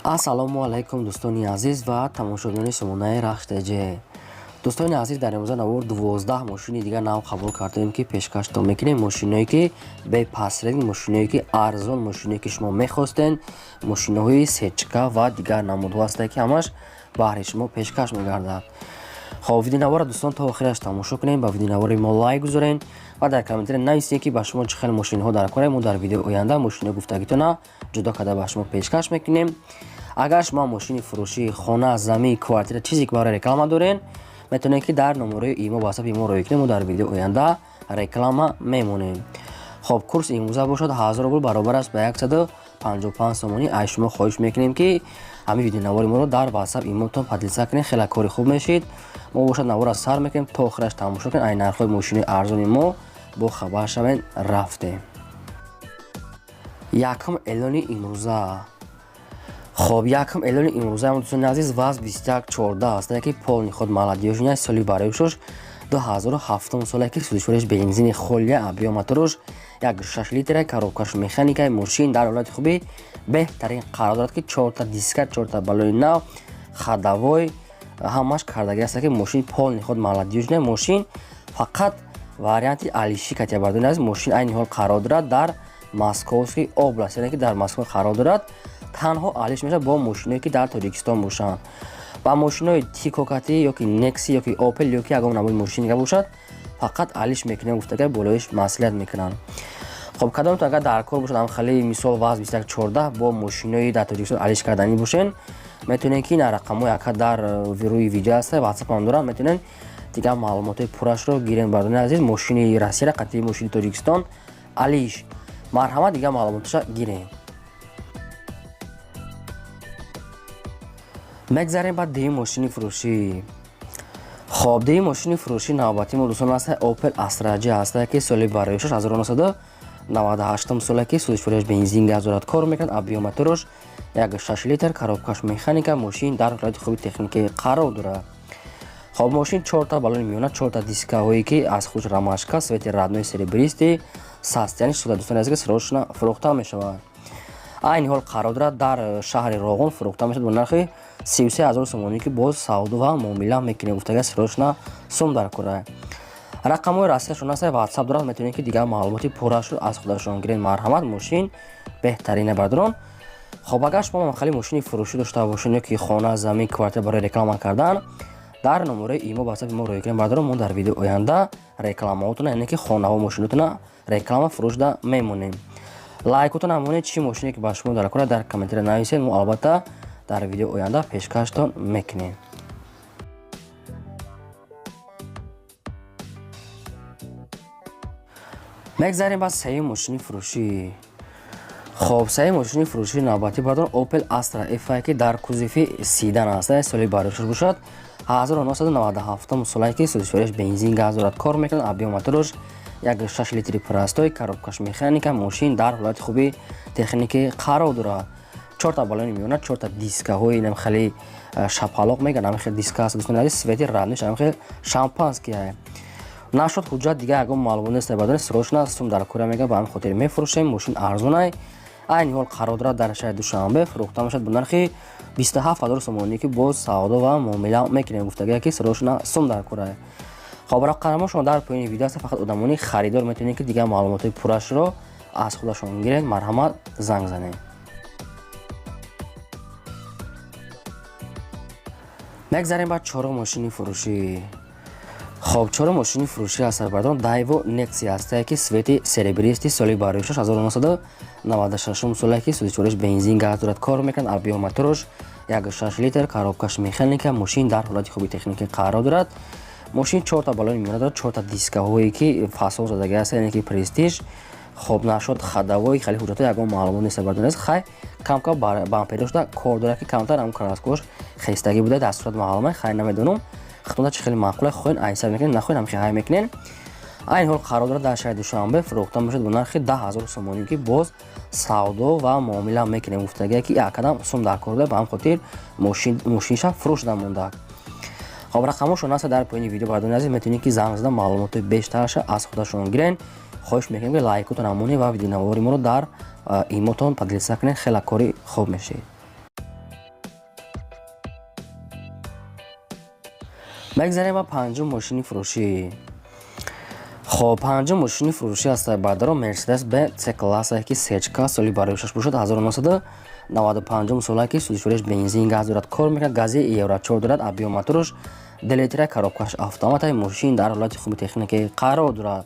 Ассалому алайкум, дӯстони азиз ва тамошобинони сомонаи Рахш ТЖ. Дӯстони азиз, дар имрӯза навор 12 мошини дигар нав қабул кардаем, ки пешкаштон мекунем. Мошиное ки бепасрединг, мошиное ки арзон, мошиное ки шумо мехостен, мошиноҳои сечка ва дигар намудҳо ҳастанд, ки ҳамаш баҳри шумо пешкаш мегардад. Хоб, видеонавора, дӯстон, то охираш тамошо кунем, ба видеонавори мо лайк гузорен ва дар комментария нависем, ки ба шумо чӣ хел мошинҳо дар кора. Мо дар видеои оянда мошинои гуфтагитона ҷудо карда ба шумо пешкаш мекунем. Агар шумо мошини фурӯшӣ, хона, замин, квартира, чизе ки барои реклама дорен, метавонед, ки дар номерои имо, ватсапи мо роӣ кунем, мо дар видеои оянда реклама мемонем. Хоб, курс имрӯза бошад 1000 рубл, баробар аст ба 155 сомонӣ. Аз шумо хоҳиш мекунем, ки ҳамин видеонавори моро дар ватсап, имотон поделиться кунед, хеле кори хуб мешид. Мо бошад наворро сар мекунем, то охираш тамошо кунед, ай нархҳои мошинои арзони мо бо хабар шавед. Рафтем, якум эълони имрӯза. Хоб, якум эълони имрӯза, дӯстони азиз, ВАЗ 2114 аст, ки полный ход, молодёжный, соли бароишош 2007 соле, ки сӯзишвориш бензини холия, объём моторуш 1,6 литра, коробкаш механика. Мошин дар ҳолати хуби беҳтарин қарор дорад, ки чорта диска, чорта балони нав, ходовой ҳамаш кардаги аст, ки мошин полный ход, молодёжный. Мошин фақат варианти алиши катия. Бардони азиз, мошин айни ҳол қарор дорад дар Московский область, яъне ки дар Москва қарор дорад. Танҳо алиш мешавад бо мошиное ки дар Тоҷикистон бошанд. Ба мошинои Тико кати ёки Некси ёки Опел ёки ягон намуди мошин дига бошад, фақат алиш мекунем гуфтага, болоиш маслиҳат мекунанд. Хоб, кадомтон агар дар кор бошад, ҳамхали мисол ВАЗ 2114 бо мошинои дар Тоҷикистон алиш карданӣ бошен, метавонед, ки на рақамҳои ака дар рӯи видео ҳаста, ватсапам дорам, метавонед дигар маълумотҳои пуррашро гирем. Бардони азиз, мошини Россияра қатъи мошини Тоҷикистон алиш, марҳамат, дигар маълумоташа гирем. Мегзарем ба дуюм мошини фурӯшӣ. Хоб, дуюм мошини фурӯшӣ навбати мо, дӯстон, аста Opel Astra J ҳаста, ки соли бароишаш 1998 соле, ки сӯзишвориаш бензин, газ дорад, кор мекунад, объём моторуш 1,6 литр, коробкаш механика. Мошин дар ҳолати хуби техникӣ қарор дорад. Хоб, мошин чорта балони миёна, чорта дискаҳое ки аз худ ромашка, цвети родной серебристый, состояние шуда, дӯстони азиз, ки срочно фурӯхта мешавад. Айни ҳол қарор дорад дар шаҳри Роғун, фурӯхта мешавад бо нархи 33 000 сомонӣ, ки боз савдо ва муомила мекунем гуфтага, срочно сум дар кора. Рақамҳои расияшон аст, ватсап дорад, метавонед, ки дигар маълумоти пуррашро аз худашон гиред. Марҳамат, мошин беҳтарина, бардорон. Хоб, агар шумо хали мошини фурӯшӣ дошта бошед ё ки хона, замин, квартира барои реклама кардан, дар номерои имо, ватсапи мо роӣ кунед, бардорон, мо дар видеои оянда рекламаотона, яъне ки хонаҳо, мошинотона реклама фурӯшда мемонем. Лайкотон монед, чӣ мошине ки ба шумо дар кора, дар комментария нависед, мо албатта дар видеои оянда пешкаштон мекунем. Мегзарем ба сеюм мошини фурӯшӣ. Хоб, сеюм мошини фурӯшии навбатӣ, бардор, Opel Astra F, ки дар кузови седан аст, соли бароишаш бошад 1997 солае, ки сӯзишвориаш бензин, газ дорад, кор мекунад, объём моторуш 1,6 литри простой, коробкаш механика. Мошин дар ҳолати хуби техникӣ қарор дорад, чорта балони миёна, чорта дискаҳои инам хеле шапалоқ мегӯянд, ҳамин хел диска аст, дӯстони азиз, цвети родной, ҳамин хел шампанский. Нашуд ҳуҷҷат, дигар ягон маълумот нест, бардори, срочно сум дар кора мега, ба ҳамин хотир мефурӯшем. Мошин арзонай, айни ҳол қарор дорад дар шаҳри Душанбе, фурӯхта мешавад бо нархи 27 000 сомонӣ, ки боз савдо ва муомила мекунем гуфтагия, ки срочно сум дар кора. Хоб, рақамҳо шумо дар поёни видео аст, фақат одамони харидор метавонед, ки дигар маълумотҳои пуррашро аз худашон гиред. Марҳамат, занг занед. Мегзарем ба чорум мошини фурӯшӣ. Хоб, чорум мошини фурӯшӣ аст, бардон, Дайво Некси ҳастае, ки цвети серебристый, соли бароишаш 1996 соле, ки сӯзишвориш бензин, газ дорад, кор мекунад, объём моторуш 1,6 литр, коробкаш механика. Мошин дар ҳолати хуби техникӣ қарор дорад. Мошин чорта балони миёна дорад, чорта дискаҳое ки фасон задаги аст, яъне ки престиж. Хоб, нашуд ходовой, хеле ҳуҷҷатҳо, ягон маълумот нест, бардон. Хай, камкам бамперо шуда кор дорад, ки камтар ҳам краскош хестагӣ буда, дар сурат маълума. Хай, намедонам, хитонда чи хеле маъқула, хоҳен айсар мекунед, нахоҳен ҳамхи ҳай мекунед. Айни ҳол қарор дорад дар шаҳри Душанбе, фурӯхта мешавад бо нархи 10 000 сомонӣ, ки боз савдо ва муомила мекунем гуфтагия, ки якадам сум дар кор буда, ба ҳам хотир мошинша фурӯш намонда. Хоб, рақамҳошон аст дар поёни видео, бардони азиз, метавонед, ки занг зада маълумотҳои бештарша аз худашон гирен. Хоҳиш мекунем, ки лайкотон амонед ва видеонавори моро дар имотон поделиться кунед, хеле кори хуб мешавед. Мегзарем ба панҷум мошини фурӯшӣ. Хоб, панҷум мошини фурӯшӣ аст, бародаро, Мерседес Бенз С класса, ки сечка, соли барои шаш бошад, 1995 сола, ки сӯзишвориш бензин, газ дорад, кор мекунад, гази евро 4 дорад, объём моторш 2 литра, коробкаш автомата. Мошин дар ҳолати хуби техникӣ қарор дорад.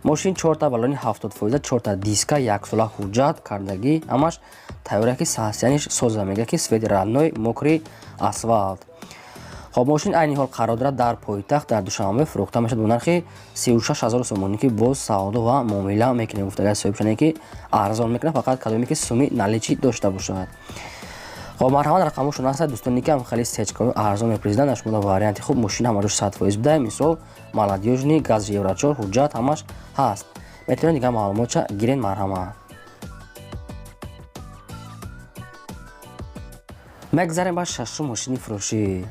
Мошин чорта балони 70%, чорта диска, яксола ҳуҷҷат кардагӣ, ҳамаш тайёра, ки состояниш соза, мега ки свет родной, мокрый асфалт. Хоб, мошин айни ҳол қарор дорад дар пойтахт, дар Душанбе, фурӯхта мешавад бо нархи 36 000 сомонӣ, ки боз савдо ва муомила мекунем, гуфтагар соҳибшане, ки арзон мекунад, фақат кадоме ки суми наличный дошта бошад. Хоб, марҳамат, рақамошон ҳастад. Дӯстоне ки ҳам хеле сечкаҳои арзон мепурсиданд, шумо варианти хуб. Мошин ҳамаҷош 100% буда, мисол, молодёжный, газ евро 4, ҳуҷҷат ҳамаш ҳаст. Метавонед дигар маълумотша гирен, марҳамат. Мегзарем ба шашум мошини фурӯшӣ.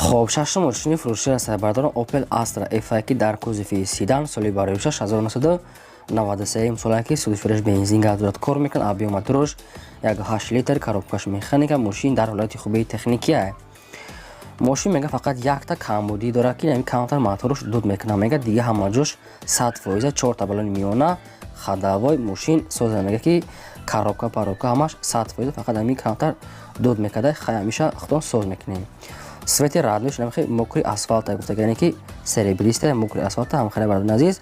Хоб, шашум мошини фурӯшӣ аст, бародарон, Opel Astra F, ки дар кузови седан, соли барои 1993 сола, ки сӯзишвориш бензин, газ дорад, кор мекунад, объём моторш 1,8 литр, коробкаш механика. Мошин дар ҳолати хуби техникия. Мошин, мега, фақат якта камбудӣ дорад, ки ами камтар моторш дуд мекунад, мега, дига ҳама ҷош 100%, чорта балони миёна, ходовой мошин соза, мега ки коробка паробка ҳамаш 100%, фақат ами камтар дуд мекарда. Хай, ҳамеша худон соз мекунем. Свети родной, намхи мокрый асфалта гуфта, яъне ки серебристая, мокрый асфалта ҳам хеле. Бародарони азиз,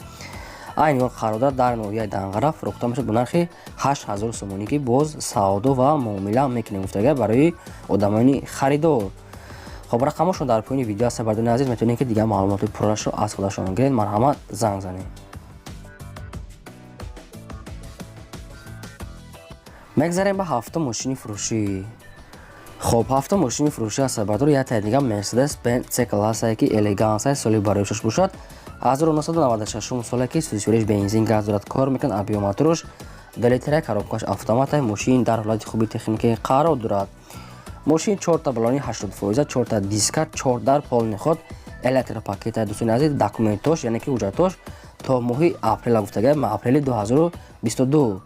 айни ҳол қарор дорад дар ноҳияи Данғара, фурӯхта мешавад бо нархи 8000 сомонӣ, ки боз савдо ва муомила мекунем, гуфтага барои одамони харидор. Хоб, рақамошон дар поёни видео аст, бародарони азиз, метавонед ки дигар маълумоти пуррашро аз худашон гиред. Марҳамат, занг занед. Мегзарем ба ҳафтум мошини фурӯшӣ. Хоб, ҳафтум мошини фурӯшӣ аст, бародаро, як дигар Мерседес Бенз С классае, ки элегансае, соли барои шаш бошад, 1996 соле, ки сӯзишвориш бензин, газ дорад, кор мекунад, объём моторш 2 литра, коробкаш автомата. Мошин дар ҳолати хуби техникӣ қарор дорад. Мошин чорта балони 80%, чорта диска, чор дар полный ход, электропакета. Дӯстони азиз, документош, яъне ки ҳуҷҷатош то моҳи апрела гуфтага, апрели 2022.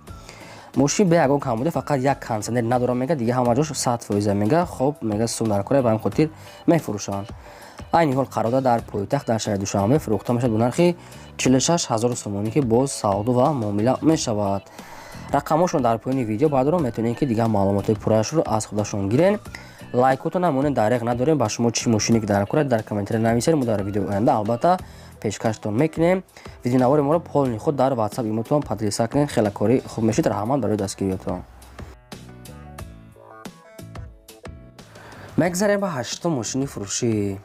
Мошин бе ягон камбуди, фақат як кондитсионер надорам, мега, дига ҳама ҷош 100%, мега. Хоб, мега, сум дар кора, ба ҳамин хотир мефурӯшанд. Айни ҳол қарор дорад дар пойтахт, дар шаҳри Душанбе, фурӯхта мешавад бо нархи 46 000 сомонӣ, ки боз савдо ва муомила мешавад. Рақамҳошон дар поёни видео, баъдро метавонед ки дигар маълумотҳои пуррашро аз худашон гирен. Лайкотон намонед, дареғ надорем. Ба шумо чӣ мошине ки дар кора, дар комментария нависед, мо дар видеои оянда албатта пешкаштон мекунем. Видеонавори моро полный худ дар Ватсап, имотон поделиться кунед, хеле кори хуб мешид. Раҳмат барои дастгириётон. Мегзарем ба ҳаштум мошини фурӯшӣ.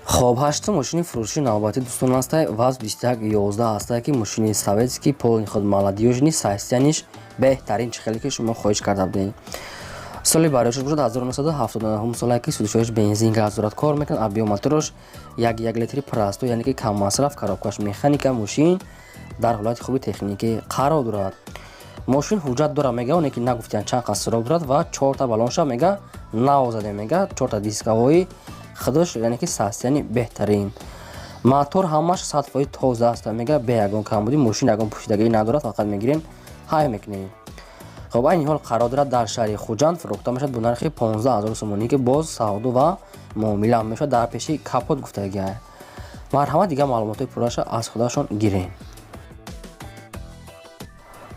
Хоб, ҳаштум мошини фурӯшӣ навбати, дӯстон, ҳастай ВАЗ 2111 ҳастай, ки мошини советский, полный ход, молодёжный, состояниш беҳтарин, чӣ хеле ки шумо хоҳиш карда будед. Соли барояшаш бошад 1979 соле, ки сӯзишвориш бензин, газ дорад, кор мекунад, объём мотораш 1,1 литри простой, яъне ки каммасраф, коробкаш механика. Мошин дар ҳолати хуби техникӣ қарор дорад. Мошин ҳуҷҷат дорад, мега, оне ки нагуфтиянд чанд қад срок дорад ва чорта балонша, мега, нав задем, мега, чорта дисковой худаш, яъне ки состояни беҳтарин, мотор ҳамаш 100% тоза аст, мега, бе ягон камбудӣ. Мошин ягон пӯшидагӣ надорад, фақат мегирем, ҳай мекунем. Хоб, айни ҳол қарор дорад дар шаҳри Хуҷанд, фурӯхта мешавад бо нархи 15 000 сомонӣ, ки боз савдо ва муомила мешавад, дар пеши капот гуфтагиа. Марҳамат, дигар маълумотҳои пурраша аз худашон гирем.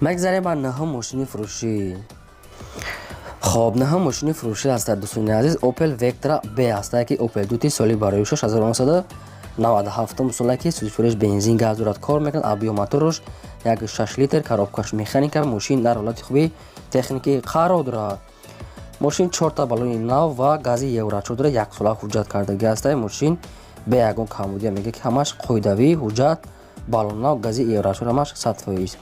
Мегзарем ба нӯҳум мошини фурӯшӣ. Хоб, нӯҳум мошини фурӯшӣ аст, дӯстони азиз, Opel Vectra B аст, ки Opel Duty, соли барои 1997 сола, ки сӯзишвориш бензин, газ дорад, кор мекунад, объём моторш 1,6 литр, коробкаш механика. Мошин дар ҳолати хуби техникӣ қарор дорад. Мошин чорта балони нав ва гази евро 4 дорад, яксола ҳуҷҷат кардагӣ аст. Мошин бе ягон камбудия, мега ки ҳамаш қоидавӣ, ҳуҷҷат, балон нав, гази евро 4, ҳамаш 100%.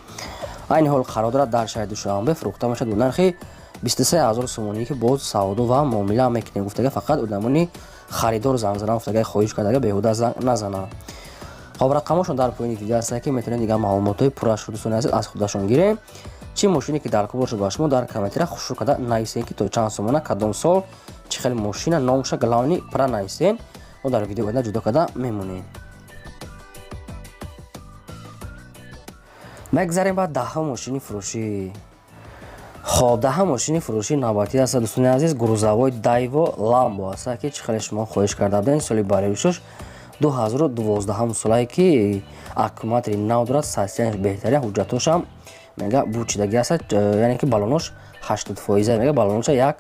Айни ҳол қарор дорад дар шаҳри Душанбе, фурӯхта мешавад бо нархи 23 000 сомонӣ, ки боз савдо ва муомила мекунем, гуфтага. Фақат одамони харидор занг зананд, гуфтага, хоҳиш кардага, беҳуда занг назананд. Хоб, рақамҳошон дар поёни видео ҳастанд, ки метавонед дигар маълумотҳои пуррашро, дӯстони азиз, аз худашон гирем. Чӣ мошине ки дар кор бошад ба шумо, дар комментария хушрӯ карда нависед, ки то чанд сомона, кадом сол, чӣ хел мошина, номша главный пурра нависед, мо дар видео оянда ҷудо карда мемонем. Мегзарем ба даҳум мошини фурӯшӣ. Хоб, даҳа мошини фурӯшии навбатӣ аст, дӯстони азиз, грузовой Дайво Ламбо аст, ки чӣ хеле шумо хоҳиш карда будем. Соли бароишуш 2012 солае, ки аккумулятори нав дорад, состоянияш беҳтарин, ҳуҷҷатошам мега бучидаги аст, яъне ки баллонош 80%, мега баллоноша як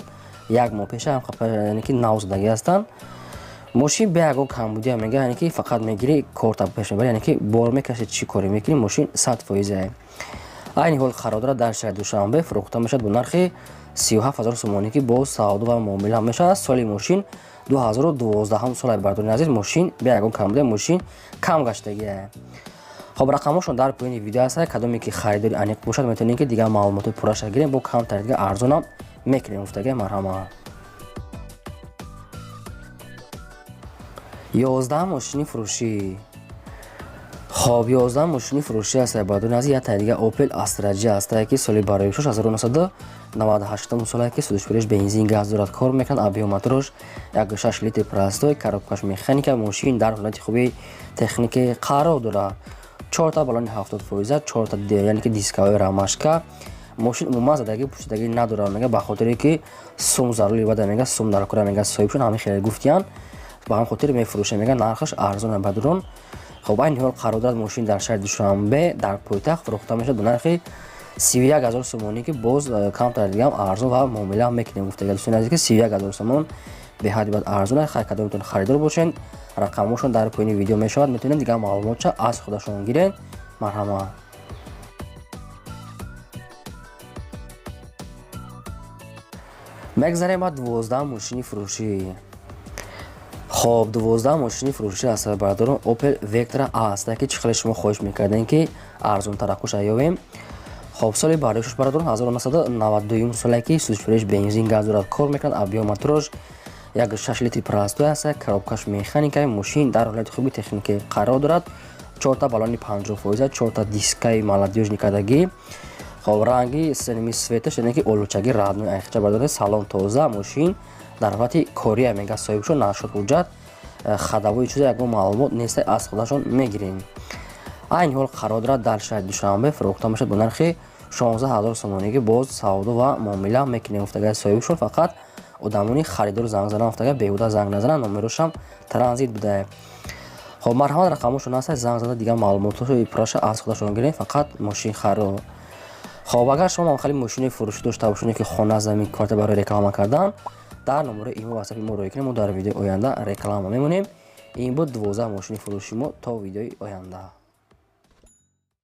моҳ пеша яъне ки нав задаги ҳастанд. Мошин бе ягон камбудия, мега, яъне ки фақат мегирӣ, корта пеш мебарӣ, яъне ки бор мекашӣ, чӣ коре мекунӣ, мошин 100%. Айни ҳол қарор дорад дар шаҳри Душанбе, фурӯхта мешавад бо нархи 37 000 сомонӣ, ки боз савдо ва муомила мешавад. Соли мошин 2012 сола, бардорини азиз, мошин бе ягон камбудия, мошин кам гаштагия. Хоб, рақамҳошон дар поёни видео ҳаст. Кадоме ки харидори аниқ бошад, метавонед ки дигар маълумоти пурраша гирем, бо камтар дига арзонам мекунем, гуфтагия. Марҳамат. 11 мошини фурӯшӣ. Хоб, 11 мошини фурӯшӣ аст, бардорини азиз, як таи дига Opel Astra J аст, ки соли бароишуш 1998 солае, ки сӯзишвориаш бензин, газ дорад, кор мекунад, объём моторош 1,6 литр простой, коробкаш механика. Мошин дар ҳолати хуби техникӣ қарор дорад, чорта баллони 70%, чорта, яъне ки дискаҳои рамашка. Мошин умуман задагӣ пӯшидагӣ надорад, мега, ба хотире ки сум зарури бада, мега, сум дар кора, мега, соҳибшон ҳамин хеле гуфтиянд, ба ҳам хотир мефурӯшад, мега, нархаш арзон, бадрон. Хоб, айни ҳол қарор дорад мошин дар шаҳри Душанбе, дар пойтахт, фурӯхта мешавад бо нархи 31 000 сомонӣ, ки боз камтар дигаам арзон ва муомила мекунем, гуфтага, дӯстони азиз, ки 31 000 сомон беҳади бад арзон аст. Хайр, кадометон харидор бошед, рақамҳошон дар поёни видео мешавад, метавонед дигар маълумотша аз худашон гиред. Марҳамат. Мегзарем ба 12 мошини фурӯшӣ. Хоб, 12 мошини фурӯшӣ аст, бардорон, Opel Vectra A аст, ки чӣ хеле шумо хоҳиш мекардем, ки арзонтаракуша ёбем. Хоб, соли бардошташ, бародарон, 1992 соле, ки сӯзишвориаш бензин, газ дорад, кор мекунад, объём моторош 1,6 литри простой аст, коробкаш механика. Мошин дар ҳолати хуби техникӣ қарор дорад, чорта баллони 50%, чорта дискаи молодёжный кардагӣ. Хоб, ранги сеними светаш, яъне ки олучаги родной айхча, бардорад, салон тоза, мошин дар ҳолати кория, мега, соҳибшон нашуд ҳуҷҷат, ходовой чиза ягон маълумот нест, аз худашон мегирем. Айни ҳол қарор дорад дар шаҳри Душанбе, фурӯхта мешавад бо нархи 16 000 сомонӣ, ки боз савдо ва муомила мекунем, гуфтага соҳибшон. Фақат одамони харидор занг занан, гуфтага, беҳуда занг назананд, номерошам транзит будае. Хоб, марҳамат, рақамҳошон ҳаст, занг зада дигар маълумотҳои пурраша аз худашон гирем, фақат мошин харо. Хоб, агар шумо ҳам хеле мошини фурӯшӣ дошта бошед, ки хона, замин, карта барои реклама кардан, дар номерои имо, ватсапи мо рӯй кунем, мо дар видеои оянда реклама мемонем. Ин буд 12 мошини фурӯши мо. То видеои оянда.